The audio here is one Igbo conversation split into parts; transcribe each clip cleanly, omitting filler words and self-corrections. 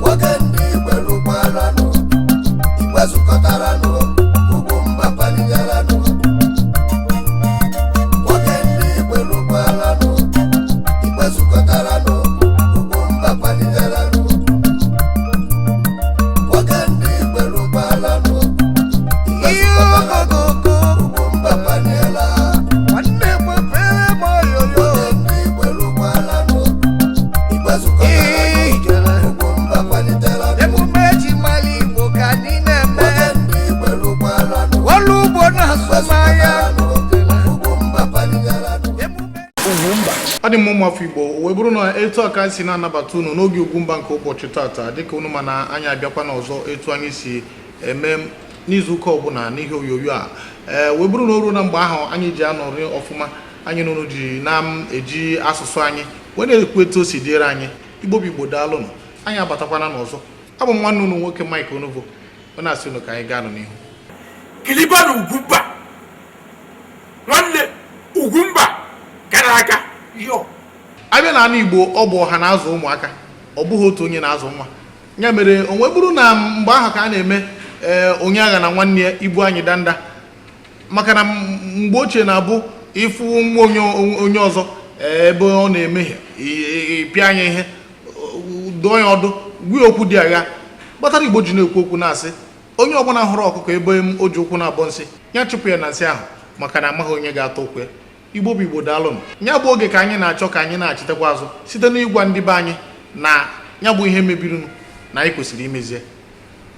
Nwoke ndị Igwe lụkwaranụ, Igwe zukọtaranụ, Ugwumba paligaranụ. Nwoke ndị Igwe lụkwaranụ, Igwe zukọtaranụ, Ugwumba paligaranụ. Nwoke ndị Igwe lụkwaranụ, Igwe zukọtaranụ, Ugwumba paliela. Nwanne mepere m oyoyo. Nwoke ndị Igwe lụkwaranụ, Igwe zukọtaranụ, Ijele. Ugwumba paliteranụ. Emume eji mara Igbo ka anyị na-eme. Nwoke ndị Igwe lụkwaranụ, Ọrụ ugbo na azụmahịa. Emume Ọ dị mma, ụmụafọ Igbo, wee bụrụ na etu a ka si na-anabata unu n'oge Ugwumba nke ụbọchị tata. Dịka unu ma na anyị abịakwa n'ọzọ etu anyị si eme n'izuụka ọbụla n'ihe onyonyo a, ee, wee bụrụ na o ruo na mgbe ahụ anyị ji anọrị ọfụma, anyị nụrụ ji na-eji asụsụ anyị wee na-ekwu etu o si dịrị anyị. Igbo bụ Igbo, daalụnụ. Anyị abatakwana n'ọzọ. Abụ m nwanne unu nwoke Mike Onovo, ọ na-asị unu ka anyị gaa nụ n'ihu. Kiliba na Ugwumba, nwanne Ugwumba gara aga yo. Abịa n'ala Igbo, ọ bụ ọha na-azụ ụmụaka, ọ bụghị otu onye na-azụ nwa. Ya mere o wee bụrụ na mgbe ahụ ka a na-eme, ee, onye agha na nwanne ya ibu anyị danda, maka na mgbe ochie na-abụ ịfụ nwa onye ọzọ, ee, ebe ọ na-emehie, pịa anya ihe, dụọ ya ọdụ, gwa ya okwu dị agha kpatara Igbo ji na-ekwu okwu na-asị onye ọbụla hụrụ ọkụkọ ebe o ji ụkwụ na-abọ nsị, ya chụpụ ya na nsị ahụ, maka na amaghị onye ga-atọ ụkwụ ya. Igbo bụ Igbo, daalụnụ. Ya bụ oge ka anyị na-achọ ka anyị na-achitekwa azụ site n'ịgwa ndị be anyị na ya bụ ihe mebirinụ na anyị kwesịrị imezie.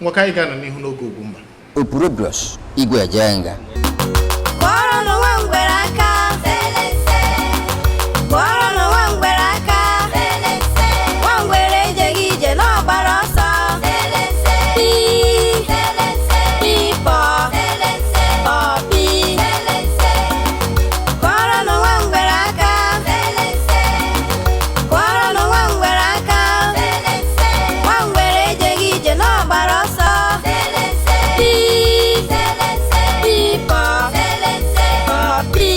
Ngwa, ka anyị ga-anọ n'ihu n'oge Ugwumba. Opurobios Igwe Ejenga. Kụọrọnụ nwa ngwere aka. Kụọrọnụ nwa ngwere aka. Nwa ngwere ejeghị ije n'ọgbara ọsọ. Pi pipọ pọpi. Kụọrọnụ nwa ngwere aka. Kụọrọnụ nwa ngwere aka. Nwa ngwere ejeghị ije n'ọgbara ọsọ. Pi pipọ pọpi.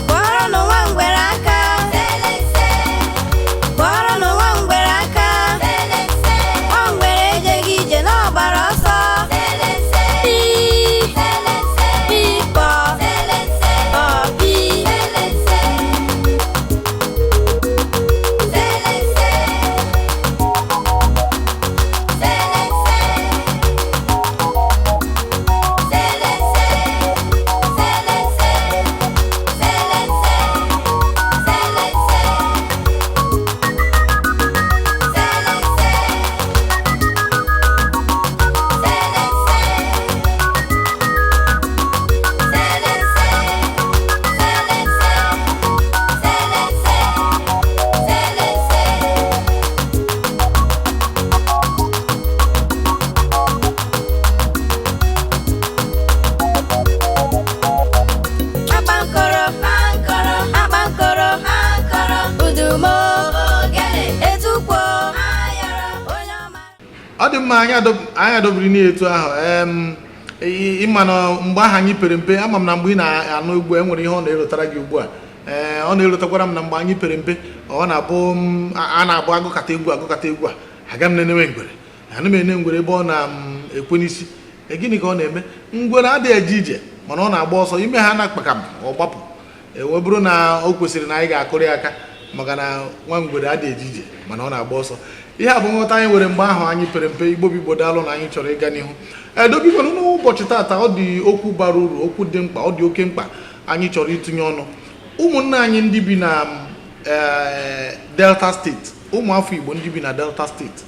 Kụọrọnụ nwa ngwere aka. Kụọrọnụ nwa ngwere aka. Nwa ngwere ejeghị ije n'ọgbara ọsọ. Pi pipọ pọpi. Akpankoro, akpankoro, udumo, etukwo, onye ọma. Ọ dị mma, anyị adọbiri n'etu ahụ. Ịma na mgbe ahụ anyị pere mpe, ama m na mgbe ị na-anụ egwu e nwere ihe ọ na-erotara gị ugbu a. Ee, ọ na-erotakwara m na mgbe anyị pere mpe, ọ na-abụ a na-abụ agụkata egwu, agụkata egwu a, aga m nenewe ngwere, ana m ene ngwere ebe ọ na-ekwe n'isi. E, gịnị ka ọ na-eme? Ngwere adịghị eje ije, mana ọ na-agba ọsọ ime ha na-akpakam ọ gbapụ. Wee bụrụ na o kwesịrị na anyị ga-akụrụ ya aka, maka na nwa ngwere adịghị eje ije, mana ọ na-agba ọsọ. Ihe a bụ nghọta anyị nwere mgbe ahụ anyị pere mpe. Igbo bụ Igbo, daalụ na anyị chọrọ ịga n'ihu edobikwanụ n'ụbọchị taata. Ọ dị okwu bara uru, okwu dị mkpa, ọ dị oke mkpa anyị chọrọ itinye ọnụ. Ụmụnne anyị ndị bi na Delta Steeti, ụmụafọ Igbo ndị bi na Delta Steeti.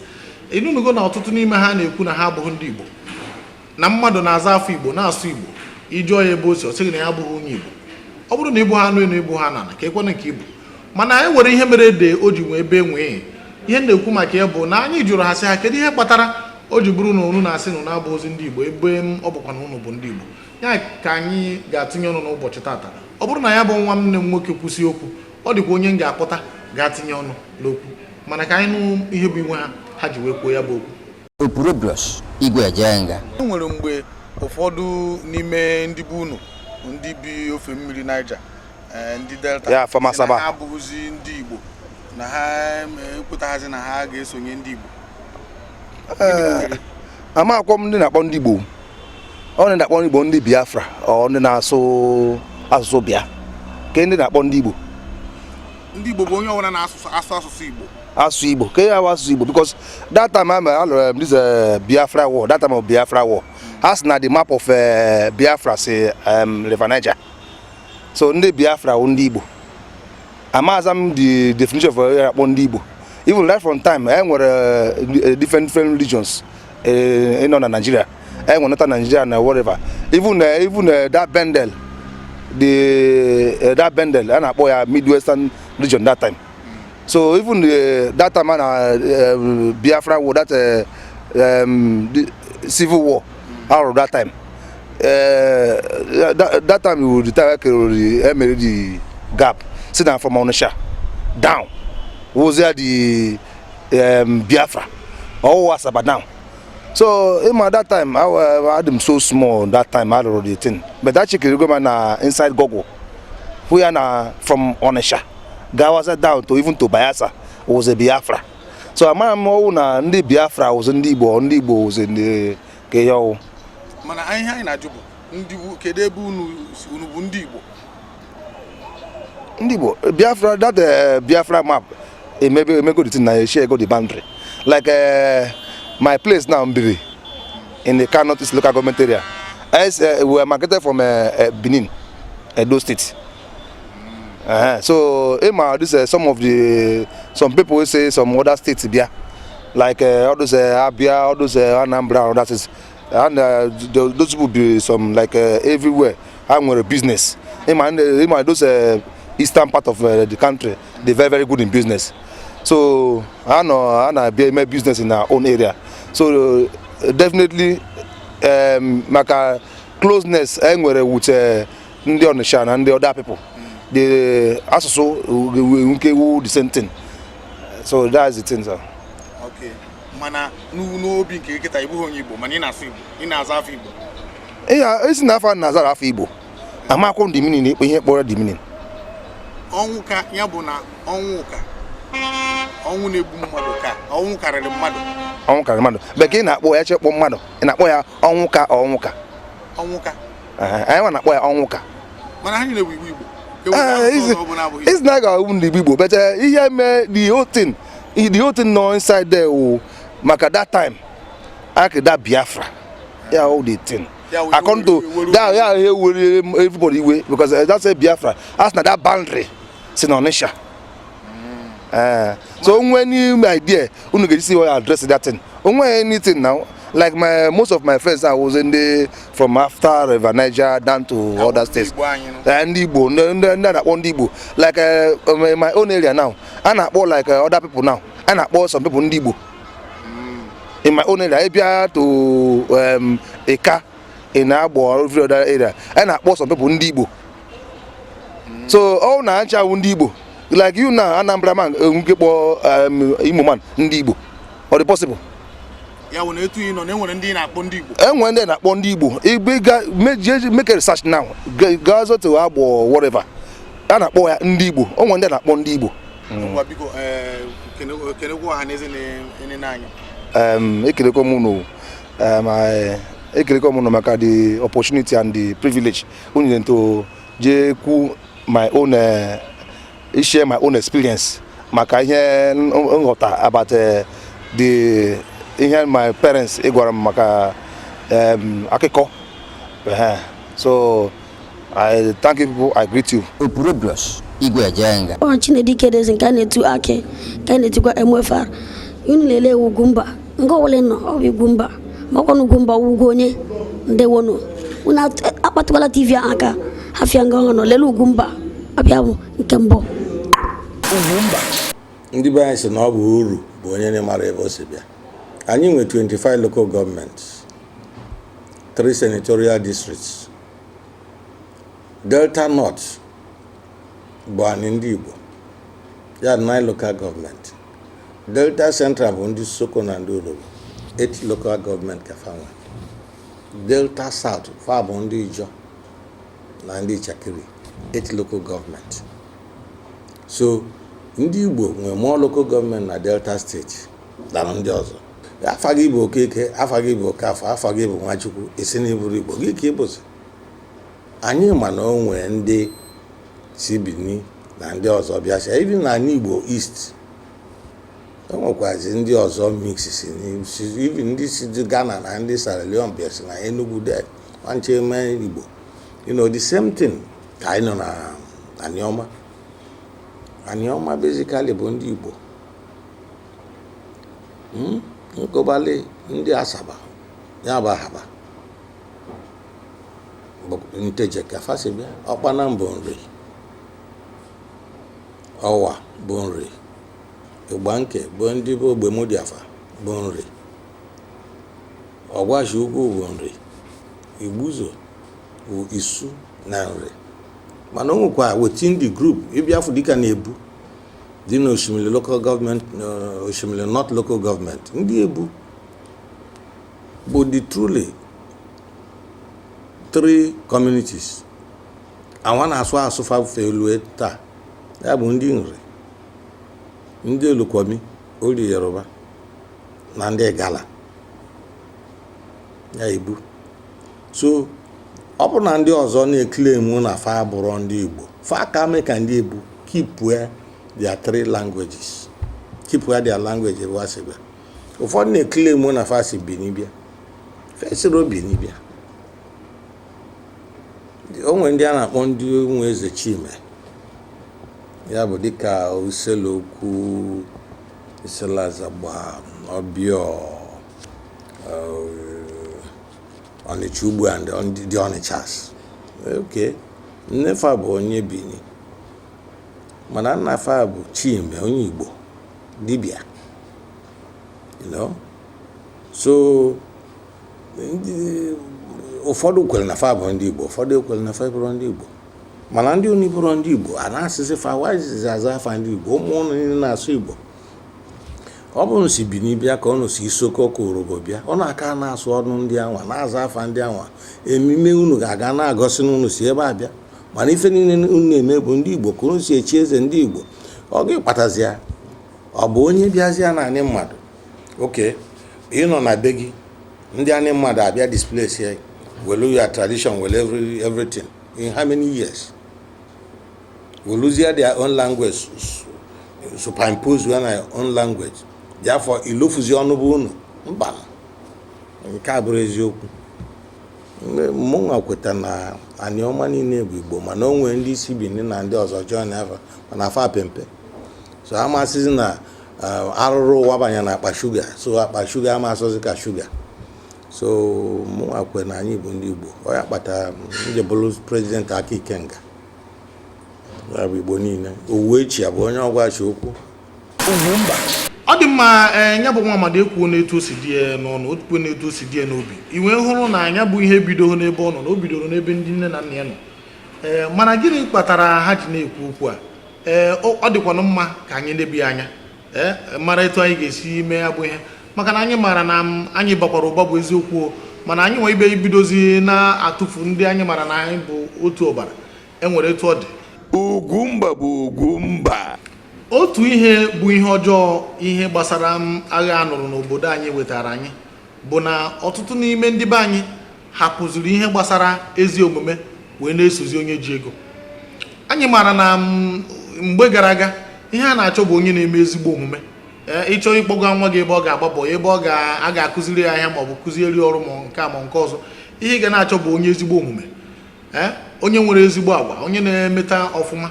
Ịnụnugo na ọtụtụ n'ime ha na-ekwu na ha abụghị ndị Igbo, na mmadụ na-aza afọ Igbo, na-asụ Igbo, ịjụọ ya ebe o si, ọ sịghị na ya abụghị onye Igbo. Ọ bụrụ na ịbụ ha anụ enu, ịbụ ha n'ala, ka ekwenụ nke Igbo. Mana anyị nwere ihe mere ede o ji nwee ebe nwee ihe m na-ekwu maka ya bụ na anyị jụrụ ha, sị ha, kedu ihe kpatara o ji bụrụ na unu na-asị na unu abụghịzi ndị Igbo, ebe m ọ bụkwa na unu bụ ndị Igbo? Ya ka anyị ga-atụnye ọnụ n'ụbọchị tata. Ọ bụrụ na ya bụ nwa nne m nwoke kwụsị okwu, ọ dịkwa onye m ga-akpọta ga-atinye ọnụ n'okwu. Mana ka anyị nụ ihe bụ iwe ha ha ji wee kwuo ya bụ okwu. Opurobios Igwe Ejenga. E nwere mgbe ụfọdụ n'ime ndị bụ unu, ndị bi ofe mmiri Niger, ndị Delta, Ya, from sị na Asaba. ha abụghịzi ndị Igbo, na ha ekwetaghazi na ha ga-esonye ndị Igbo. Ama akwọ m ndị na-akpọ ndị Igbo, ọ ndị na-akpọ ndị Igbo ndị Biafra, ọ ndị na-asụ asụsụ Bịa ke ndị na-akpọ ndị Igbo. Ndị Igbo bụ onye ọbụla na-asụ asụ asụsụ Igbo. Asụ Igbo ke ya bụ asụsụ Igbo, because that time alụrụ this Biafra war, that time of Biafra war, ha sị na the map of Biafra si River Niger. So ndị Biafra wụ ndị Igbo. Amaza m the definition of ya akpọ ndị Igbo. Even right from time, e nwere different different regions nọ na Nigeria. E nwere Northern Nigeria na whatever. Even that Bendel, the that Bendel a na-akpọ ya Midwestern region that time. So even that time na Biafra war, that the civil war out of that time, that time we the time e mere the gap si na from Onitsha down was there the Biafra or Asaba down. So in my that time I am so small that time I the thing, but that chicken go na inside Google we are na from Onitsha gawaza down to even to Bayelsa was a Biafra. So ama m ọwụ na ndị Biafra was ndị Igbo, ndị Igbo was ndị ka ihe ọwụ. Mana ihe anyị na-ajụ bụ ndị kedu ebe unu si? Unu bụ ndị Igbo? Ndị Igbo, Biafra, that Biafra map emebe emego the thing na share go the boundary, like my place now, Mbiri, in the Kano East Local Government Area, as we were migrated from Benin, Edo State. So Ema, this some of the some people will say some other states bia, like all those Abia, all those Anambra and other states, and those people be some like everywhere ha nwere business. Ema, Ema, those eastern part of the country, they very very good in business. So ha nọ ha na-abịa eme business in our own area. So definitely maka closeness e nwere with ndị Onitsha na ndị other people, the asụsụ nke wu the same thing. So that's the thing, sir. Okay, mana n'obi nke kịta, ị bụghị onye Igbo, mana ị na-asụ Igbo, ị na-aza afọ Igbo. Ihe esi na afọ a na-azara afọ Igbo, amakwụ the meaning, ikpe ihe kpọrọ the meaning. Ọnwụ ka ya bụ na ọnwụ ka ọnwụ na-egbu mmadụ, ka ọnwụ karịrị mmadụ. Ọnwụ karịrị mmadụ. Bekee na-akpọ ya chekpọ mmadụ, ị na-akpọ ya ọnwụ ka ọnwụ ka. Ọnwụ ka. Ehe, anyị nwa na-akpọ ya ọnwụ ka. Mana ha niile bụ Igbo Igbo. Ọ bụ na-abụghị It's not ga ndị Igbo, but ihe mee the whole thing nọ inside there wụ maka that time aka that Biafra ya, all the thing. Ya wụ According to that, ya ihe were everybody iwe, because that's a Biafra as na that boundary si na Onitsha. So onwe any idea unu ga-esi see address that thing, onwe anything now, like my most of my friends now was in the from after River Niger down to other states. Igbo anyị nụ. Ndị Igbo, ndị a na-akpọ ndị Igbo, like in my own area now, a na-akpọ like other people now, a na-akpọ some people ndị Igbo in my own area. Ịbịa to Ika in Agbor, every other area, a na-akpọ some people ndị Igbo. So all na ncha wụ ndị Igbo. Like you now, Anambra man, nke kpọ Imo man ndị Igbo, ọ dị possible? Ya bụ na etu ị nọ na enwere ndị ị na-akpọ ndị Igbo. Enwere ndị na-akpọ ndị Igbo. Igbe ga make a research now, gaa to Agbor, whatever, a na-akpọ ya ndị Igbo. O nwere ndị na-akpọ ndị Igbo. Ngwa, biko, kenekwa ọha na eze na-enene anyị. Ekelekwa m unu, ekelekwa m unu maka the opportunity and the privilege unu nyere to jee kwu my own, share my own experience maka ihe nghọta about the ihe my parents gwara m maka akụkọ. So I thank you people, I greet you. Opurobios Igwe Ejenga. Ọ Chinedike Deze, nke a na-etu Akị, nke a na-etukwa MFR. Unu lele Ugwumba. Nga ọbụla ị nọ, ọ bụ Ugwumba. Ma ọkwa na Ugwumba wụ ugwu onye. Ndewonu. Unu akpatụkwala TV ahụ aka, hafịa nga ọ nọ lelee Ugwumba. Abịa bụ nke mbụ. Ugwumba. Ndị be anyị sị na ọ bụ uru bụ onye na-mara ebe o si bịa. Anyị nwe 25 local governments, 3 senatorial districts. Delta North bụ anyị ndị Igbo ya, 9 local government. Delta Central bụ ndị Isoko na ndị Urhobo, 8 local government ka fa nwe. Delta South, fa bụ ndị Ijaw na ndị Itsekiri, 8 local government. So ndị Igbo nwere more local government na Delta State than ndị ọzọ. Afa gị bụ Okeke, afa gị bụ Okafọ, afa gị bụ Nwachukwu, esi na iburu Igbo gị ka ịbụzi. Anyị ma na o nwee ndị si Benin na ndị ọzọ bịasịa. Even na ala Igbo East, e nwekwazi ndị ọzọ mix si, even ndị si Ghana na ndị Sierra Leone bịasị na Enugu there nwanche mee Igbo. The same thing ka anyị nọ na Anioma. Anioma basically bụ ndị Igbo. Nkọbali ndị Asaba, ya bụ Ahaba, bụ Nteje ka fa si bịa. Ọkpana bụ Nri, Ọwa bụ Nri, Igbanke bụ ndị bụ Ogbemudiafa bụ Nri, Ọgwashi Ukwu bụ Nri, Igbuzo bụ Isu na Nri. Mana o nwekwa within the group, ịbịafụ dịka na-ebu dị na Oshimili local government, Oshimili North local government, ndị Ebu bụ the truly three communities àwọn na-asụ asụ fafelue taa, ya bụ ndị Nri, ndị Olukumi ori Yoruba na ndị Igala, ya Ibu. So ọ bụrụ na ndị ọzọ na-eclaim na fa bụrụ ndị Igbo, fa ka mee ka ndị Ebu keep their three languages, keep their language ebe ha si bịa. Ụfọdụ na-eclaim na fa si Benin bịa, fesiro Benin bịa. O nwere ndị a na-akpọ ndị nwe eze Chime, ya bụ dịka Uselokwu, Iselazagba, Ọbịọ, Ọnịcha ugbu a, ndị Ọnịchas. Okay, nnefa bụ onye Benin, mana nnafa bụ Chime, onye Igbo dibịa. So ndị ụfọdụ kwere na fa bụ ndị Igbo, ụfọdụ ekwere na fa bụrụ ndị Igbo. Mana ndị unu bụrụ ndị Igbo a na-asịsị fa wazizi aza afa ndị Igbo. Ụmụ ụnụ niile na-asụ Igbo. Ọ bụrụ si Benin bịa ka ọnụ si Isoko ka Urhobo bịa, ọ na-aka na-asụ ọnụ ndị anwa, na-aza afa ndị anwa. Emime unu ga-aga na-agọsị na unu si ebe a bịa, mana ife niile unu na-eme bụ ndị Igbo ka unu si echi eze ndị Igbo. Ọ gị kpatazi ya, ọ bụ onye bịazịa na anị mmadụ. Oke ịnọ na be gị, ndị anị mmadụ abịa displace ya, welu ya tradition, welu everything. In how many years weluzie their own language, superimpose ya na your own language? Therefore ilofuzi ọnụ bụ unu. Mba, nke a bụrụ eziokwu. Mụnwa kweta na Aniọma niile bụ Igbo, mana o nwere ndị isi Benin na ndị ọzọ join afa, mana afa pempe. So amasịzi na arụrụ ụwa banye na akpa shuga, so akpa shuga amasịzi ka shuga. So mụnwa kwe na anyị bụ ndị Igbo. Ọ ya kpatara m ji bụrụ president aka Ikenga, ya bụ Igbo niile. Owuwe echi ya bụ onye ọgwachi okwu. Ugwumba. Ọ dị mma. Ee, ya bụ nwa amadi ekwuo n'etu o si dị ya n'ọnụ, o kwuo n'etu o si dị ya n'obi. I wee hụrụ na ya bụ ihe bido n'ebe ọ nọ, na o bidoro n'ebe ndị nne na nna ya nọ. Ee, mana gịnị kpatara ha ji na-ekwu okwu a? Ee, ọ dịkwanụ mma ka anyị nebi anya, ee, mara etu anyị ga-esi mee ya bụ ihe, maka na anyị maara na anyị bakwara ụba bụ eziokwu o, mana anyị nwe ibe ibidozi na-atụfu ndị anyị mara na anyị bụ otu ọbara. Enwere etu ọ dị. Ugwumba bụ Ugwumba. Otu ihe bụ ihe ọjọọ, ihe gbasara m agha a nụrụ n'obodo anyị wetara anyị bụ na ọtụtụ n'ime ndị be anyị hapụziri ihe gbasara ezi omume wee na-esozi onye ji ego. Anyị maara na mgbe gara aga, ihe a na-achọ bụ onye na-eme ezigbo omume. Ee, ịchọ ịkpọga nwa gị ebe ọ ga-agba bọị, ebe ọ a ga-akụziri ya ahịa maọbụ kụziere ya ọrụ, ma nke a ma nke ọzọ, ihe ị ga na-achọ bụ onye ezigbo omume, ee, onye nwere ezigbo agwa, onye na-emeta ọfụma,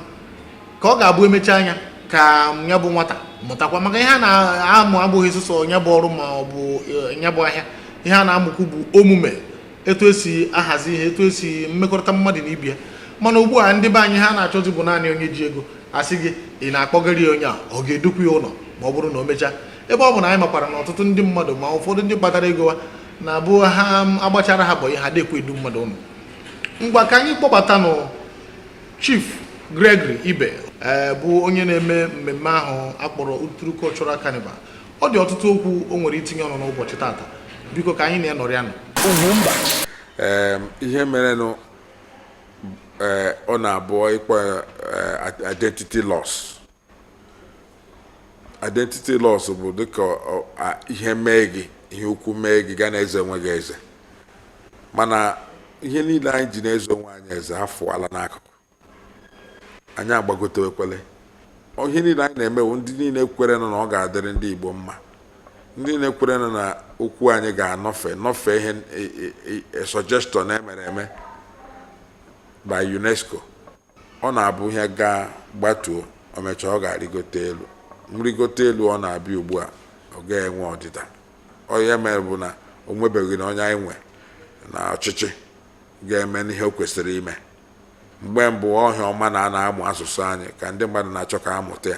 ka ọ ga-abụ emechaa anya ka ya bụ nwata Mụtakwa maka ihe a na-amụ abụghị sọsọ ya bụ ọrụ ma ọ bụ ya bụ ahịa. Ihe a na-amụkwu bụ omume, etu esi ahazi ihe, etu esi mmekọrịta mmadụ na ibe ya. Mana ugbu a, ndị be anyị, ha na-achọzi bụ naanị onye ji ego. Asị gị ị na-akpọgara ya onye a, ọ ga-edukwu ya ụlọ ma ọ bụrụ na o mechaa. Ebe ọ bụ na anyị makwara na ọtụtụ ndị mmadụ, ma ụfọdụ ndị kpatara ego ha na-abụ ha agbachara ha bọyị, ha dekwa edu mmadụ ụlọ. Ngwa, ka anyị kpọbatanụ Chief Gregory Ibe, ee, bụ onye na-eme mmemme ahụ akpọrọ Uturu Cultural Carnival. Ọ dị ọtụtụ okwu o nwere itinye ọnụ n'ụbọchị tata. Biko, ka anyị na-enọrị anọ. Ihe merenụ, ee, ọ na-abụ ịkpọ identity loss. Identity loss bụ dịka ihe mee gị, ihe ukwu mee gị, gaa na-eze onwe gị eze. Mana ihe niile anyị ji na-eze onwe anyị eze afụọla n'akụkụ anyị, agbagotewekwele. Ihe niile anyị na-eme bụ ndị niile kwere nụ na ọ ga-adịrị ndị Igbo mma, ndị niile kwere nụ na okwu anyị ga-anọfe nọfe ihe suggestion emere eme by UNESCO. Ọ na-abụ ihe gaa gbatuo, o mechaa ọ ga-arịgote elu. Nrigote elu ọ na-abịa ugbu a, ọ ga-enwe ọdịda. Ọ ihe mere bụ na o nwebeghị na onye anyị nwe na ọchịchị ga-eme n'ihe o kwesịrị ime. Mgbe mbụ, ọhịa ọma na a na-amụ asụsụ anyị ka ndị mmadụ na-achọ ka amụta ya.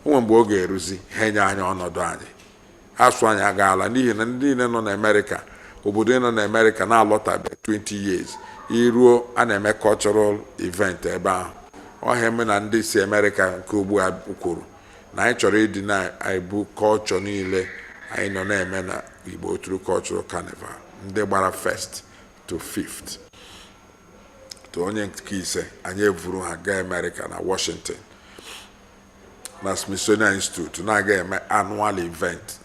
O nwere mgbe ọ ga-eruzi ha enye anyị ọnọdụ anyị, asụ anyị agaala, n'ihi na ndị niile nọ n'Amerịka, obodo nọ n'Amerịka na-alọtabe 20 years, iruo a na-eme cultural event ebe ahụ. Ọhịa eme na ndị si Amerịka nke ugbu a kwuru na anyị chọrọ ịdị na-ebu culture niile anyị nọ na-eme na Igbo Uturu Cultural Carnival. Ndị gbara first to fifth to onye nke ise, anyị evuru ha gaa Amerịka na Washington na Smithsonian Institute, na-aga eme annual event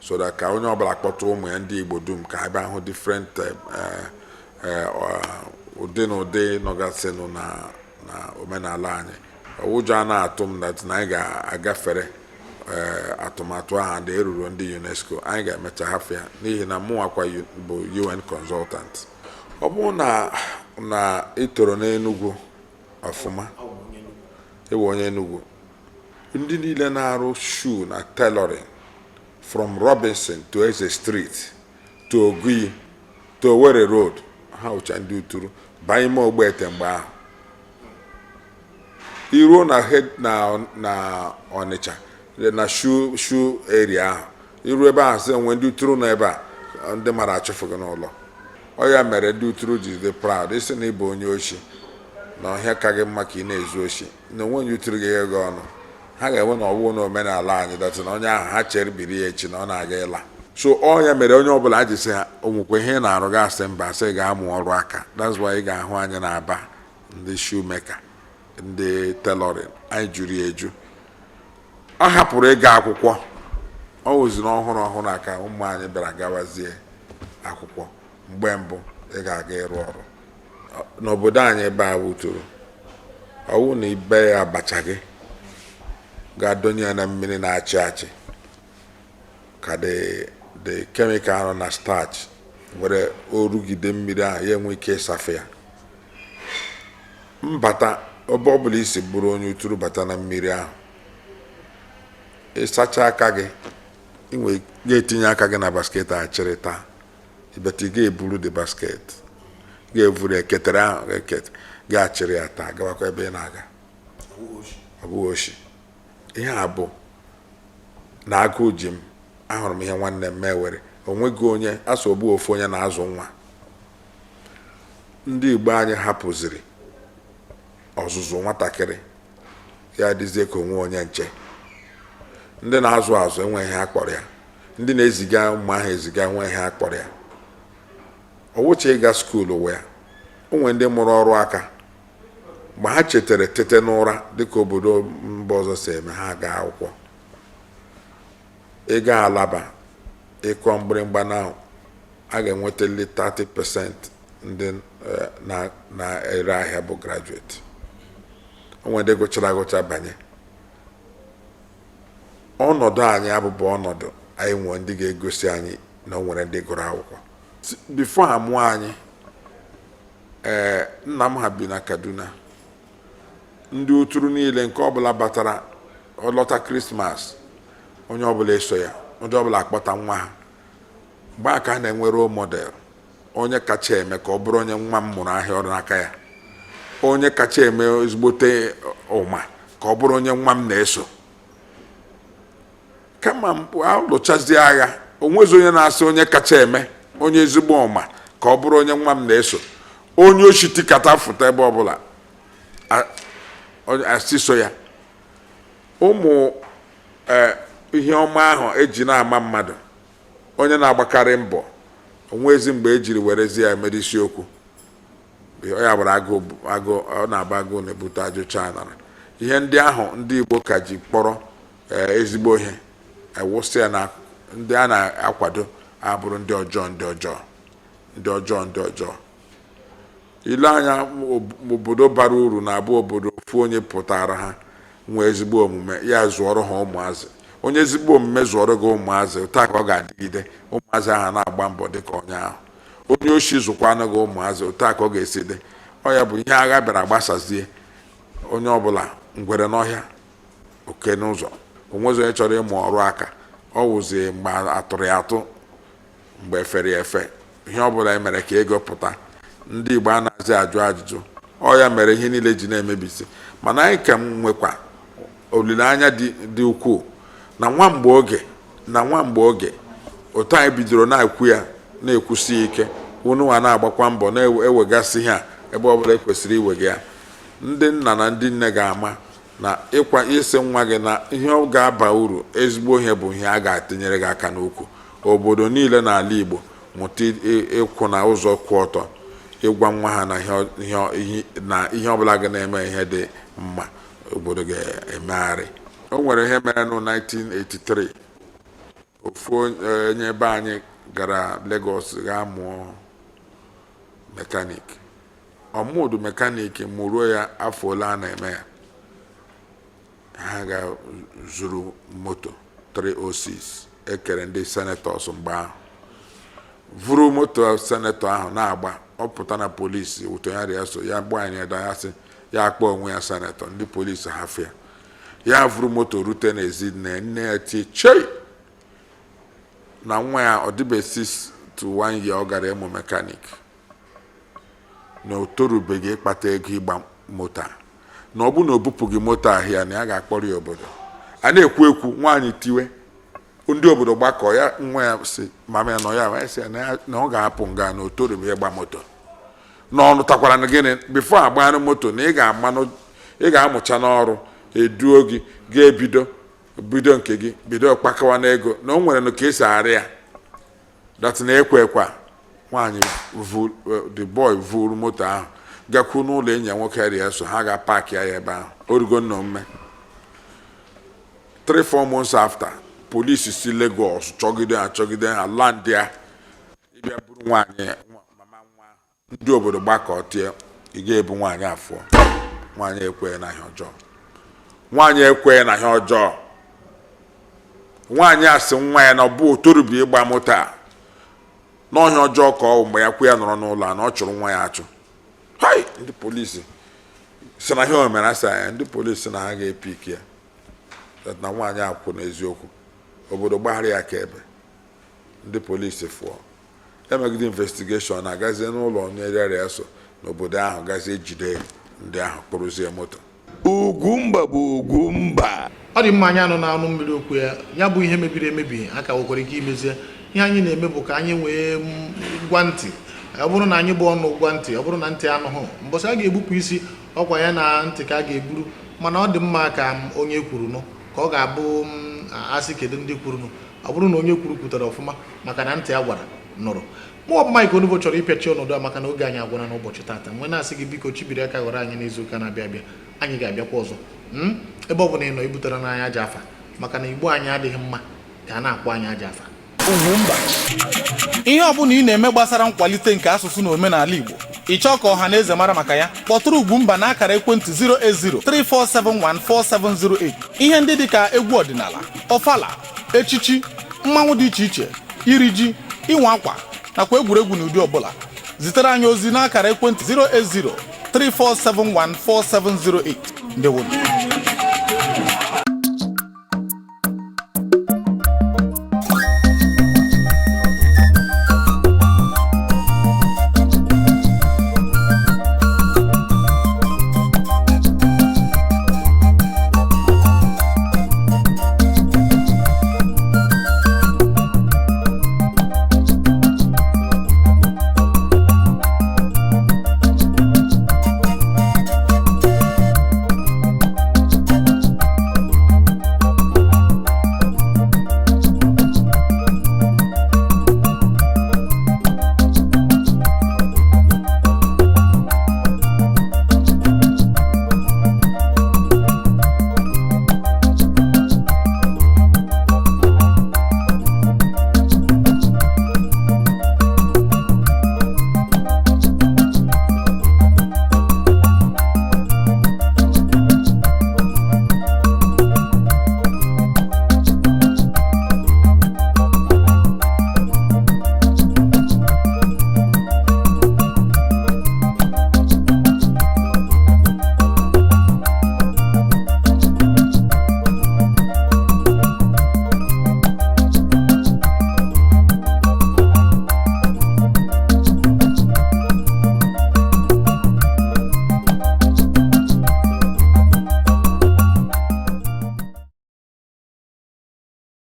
so that ka onye ọbụla kpọta ụmụ ya, ndị Igbo dum, ka ha bịa hụ different ụdị na ụdị nọgasịnụ na omenala anyị. Ụjọ a na-atụ m that na anyị ga-agafere atụmatụ ahụ na eruru ndị UNESCO, anyị ga-emecha hafụ ya, n'ihi na mụnwakwa bụ UN consultant. Ọ bụrụ na ị toro n'Enugu ọfụma, ịwụ onye Enugu, ndị niile na-arụ shoe na tailoring from Robinson to Eze Street to Oguyi to Owerri Road, ha wụcha ndị Uturu. Banye ime Ogbete mgbe ahụ, iruo na head na Ọnịcha na shoe area ahụ, iruo ebe ahụ, sị onwe ndị Uturu nọ ebe a, ndị mara achụfụ gị n'ụlọ. Ọ ya mere ndị Uturu ji dị proud ịsị na ịbụ onye oshi na ọhịa ka gị mma ka ị na-ezu oshi na onwe onye Uturu ga-eghe gị ọnụ. Ha ga-enwe na ọwụ na omenala anyị datị na onye ahụ ha chere biri ya echi na ọ na-aga ịla. So ọ ya mere onye ọbụla a ji sị ha onwekwa ihe ị na-arụ, gasị mba, sị ga-amụ ọrụ aka. That's why ị ga-ahụ anyị na-aba ndị shoemaker, ndị tailoring, anyị juru ya eju. Ọ hapụrụ ịga akwụkwọ, ọ wụziri ọhụrụ ọhụrụ aka ụmụ anyị bịara gawazie akwụkwọ. Mgbe mbụ ị ga-aga ịrụ ọrụ n'obodo anyị ebe a wuturu ọwụ na ibe ya abacha gị ga-adọnye ya na mmiri na-achị achị ka the chemical nọ na starch were orugide mmiri ahụ, ya enwe ike ịsafe ya. Mbata ebe ọbụla isi bụrụ onye Uturu, bata na mmiri ahụ, ịsacha aka gị, ị ga-etinye aka gị na basket a chịrị taa ibeta. Ị ga-eburu the basket, ga-evuru eketere ahụ eket, ga-achịrị ya taa, gawakwa ebe ị na-aga. Ọ bụghị oshi. Ihe a bụ na agụụ ji m, ahụrụ m ihe nwanne m mewere. Onweghị onye asọ ogbu, ofu onye na-azụ nwa. Ndị Igbo anyị hapụziri ọzụzụ nwatakịrị, ya dịzie ka onwe onye nche. Ndị na-azụ azụ enweghị ihe akpọrọ ya, ndị na-eziga ụmụ ahụ eziga enweghị ihe akpọrọ ya. Ọwụcha ịga school wee onwe ndị mụrụ ọrụ aka, mgbe ha chetara tete n'ụra dịka obodo mba ọzọ si eme, ha gaa akwụkwọ. Ịga Alaba ịkọ mgbịrịgba na a ga-enwetali 30% ndị na-ere ahịa bụ graduate. Onwe ndị gụchara agụcha banye. Ọnọdụ anyị abụbụ ọnọdụ anyị nwee ndị ga-egosi anyị na o nwere ndị gụrụ akwụkwọ before amụọ anyị. Ee, nna m ha bi na Kaduna. Ndị Uturu niile nke ọbụla batara ọlọta Christmas. Onye ọbụla eso ya, onye ọbụla akpọta nwa ha. Mgbe a ka a na-enwe role model, onye kacha eme ka ọ bụrụ onye nwa m mụrụ ahịa ọrụ n'aka ya, onye kacha eme ezigbote ụma ka ọ bụrụ onye nwa m na-eso. Kama alụchazie agha, onwezi onye na-asị onye kacha eme, onye ezigbo ụma ka ọ bụrụ onye nwa m na-eso. Onye oshi tikata fụta ebe ọbụla, asị so ya. Ụmụ ihe ọma ahụ eji na-ama mmadụ, onye na-agbakarị mbọ, onwezi mgbe ejiri werezi ya mere isiokwu. Ọ ya gbara agụụ, agụụ ọ na-aba, agụụ na-ebute ajụcha anara. Ihe ndị ahụ ndị Igbo ka ji kpọrọ ezigbo ihe ewụsị ya na ndị a na-akwado abụrụ ndị ọjọọ, ndị ọjọọ, ndị ọjọọ, ndị ọjọọ. Ile anya, obodo bara uru na-abụ obodo ofu onye pụtara ha nwee ezigbo omume, ya zụọrọ ha ụmụazị. Onye ezigbo omume zụọrọ gị ụmụazị, taa ka ọ ga-adịgide, ụmụazị ahụ na-agba mbọ dịka onye ahụ. Onye oshi zụkwanụ gị ụmụazị, otu a ka ọ ga-esi dị. Ọ ya bụ ihe agha bịara gbasazie onye ọbụla, ngwere n'ọhịa, oke n'ụzọ. Onwezi onye chọrọ ịmụ ọrụ aka. Ọ wụzie mgbe atụrụ ya atụ, mgbe efere ya efe, ihe ọbụla e mere ka ego pụta. Ndị Igbo anaghịzi ajụ ajụjụ. Ọ ya mere ihe niile ji na-emebisi. Mana anyị ka nwekwa olileanya dị ukwuu na nwa mgbe oge, na nwa mgbe oge otu anyị bidoro na-ekwu ya, na-ekwusi ike, unu na-agbakwa mbọ na-ewegasị ihe a ebe ọbụla ekwesịrị iwega ya. Ndị nna na ndị nne ga-ama na ịkwa isi nwa gị na ihe ọ ga-aba uru, ezigbo ihe bụ ihe a ga-atinyere gị aka n'ukwu. Obodo niile n'ala Igbo mụta ịkwụ na ụzọ kwụ ọtọ, ịgwa nwa ha na ihe ọbụla ga na-eme ihe dị mma, obodo ga-emegharị. O nwere ihe mere na 1983, ofu onye ebe anyị gara Lagos gaa mụọ mechanic. Ọmụdụ mechanic mụruo ya afọ ole a na-eme ya, ha ga zuru moto 306 ekere ndị senators. Mgbe ahụ vuru moto senator ahụ na-agba, ọ pụta na polisi ụtonyarị ya so ya gbaa anyị da, ya sị ya akpọ onwe ya senator. Ndị polisi hafụ ya, ya vuru moto rute n'ezi nne. Nne ya tie, "Chei!" Na nwa ya ọ dịbe 6 to 1 year ọ gara ịmụ mechanic, na o torubeghị ịkpata ego ịgba moto a, na ọ bụ na o bupụghị moto ahụ ya, na ya ga-akpọrọ ya obodo a na-ekwu ekwu. Nwaanyị tiwe, ndị obodo gbakọ ya. Nwa ya si mama ya nọ ya, ya sị ya na ọ ga-apụ nga, na o torubeghị ịgba moto, na ọ nụtakwara na gịnị before agbanụ moto, na ị ga-amanụ, ị ga-amụcha n'ọrụ eduo gị, ga-ebido bido nke gị, bido kpakawa n'ego, na o nwere ka esi arị ya that na ekwe ekwe a. Nwaanyị vu the boy vuru moto ahụ gakwu n'ụlọ enyi ya nwoke ya so ha ga-paakị ya ebe ahụ. O rugo nna omume. 3-4 months after, polisi si Lagos chọgide ha, chọgide ha, land ya ịbịa buru nwaanyị mama nwa ahụ. Ndị obodo gbakọ tie, "Ị ga-ebu nwaanyị afọ." Nwaanyị ekweghị na ihe ọjọọ, nwaanyị ekweghị na ihe ọjọọ. Nwaanyị a sị nwa ya na ọ bụ otorubi ịgba moto a, n'ọhịa ọjọọ ka ọ bụ. Mgbe ya kwu ya nọrọ n'ụlọ a, na ọ chụrụ nwa ya achụ. Hai, ndị polisi si na ihe o mere asị ya, ndị polisi na ha ga-epiki ya, that na nwaanyị akwụ n'eziokwu. Obodo gbaghara ya ka ebe ndị polisi fụọ, emegide investigation, agazie n'ụlọ onye rịara ya so n'obodo ahụ, gazie jide ndị ahụ, kpụrụzie moto. Ugwumba bụ Ugwumba. Ọ dị mma. Anyị anụ na anụ mmiri okwu ya, ya bụ ihe mebiri emebi, a ka nwekwara ike imezie. Ihe anyị na-eme bụ ka anyị wee gwa ntị. Ọ bụrụ na anyị bụ ọnụ gwa ntị, ọ bụrụ na ntị anụghụ, mbọsị a ga-egbupụ isi ọkwa ya na ntị ka a ga-eburu. Mana ọ dị mma ka onye kwuru nụ ka ọ ga-abụ asị kedu ndị kwurunụ. Ọ bụrụ na onye kwuru kwutere ọfụma, maka na ntị a gwara nụrụ. Mụ ọ bụ Mike Onugbo chọrọ ịpịachi ọnọdụ a, maka na oge anyị agwụna n'ụbọchị tata. Nwee na-asị gị, biko, chibiri aka ghọrọ anyị n'izu ụka na-abịa abịa. Anyị ga-abịakwa ọzọ. Ebe ọ bụla ị nọ, ibutere n'anya aja afa, maka na Igbo anyị adịghị mma ka a na-akpọ anyị aja afa. Ugwumba, ihe ọbụla ị na-eme gbasara nkwalite nke asụsụ na omenala Igbo, ị chọọ ka ọha na eze mara maka ya, kpọtụrụ Ugwumba na akara ekwentị 08034714708. Ihe ndị dịka egwu ọdịnala, ọfala, echichi, mmanwụ dị iche iche, iri ji, ịnwa akwa nakwa egwuregwu n'ụdị ọbụla, zitere anyị ozi n'akara ekwentị 08034714708. Ndewonu.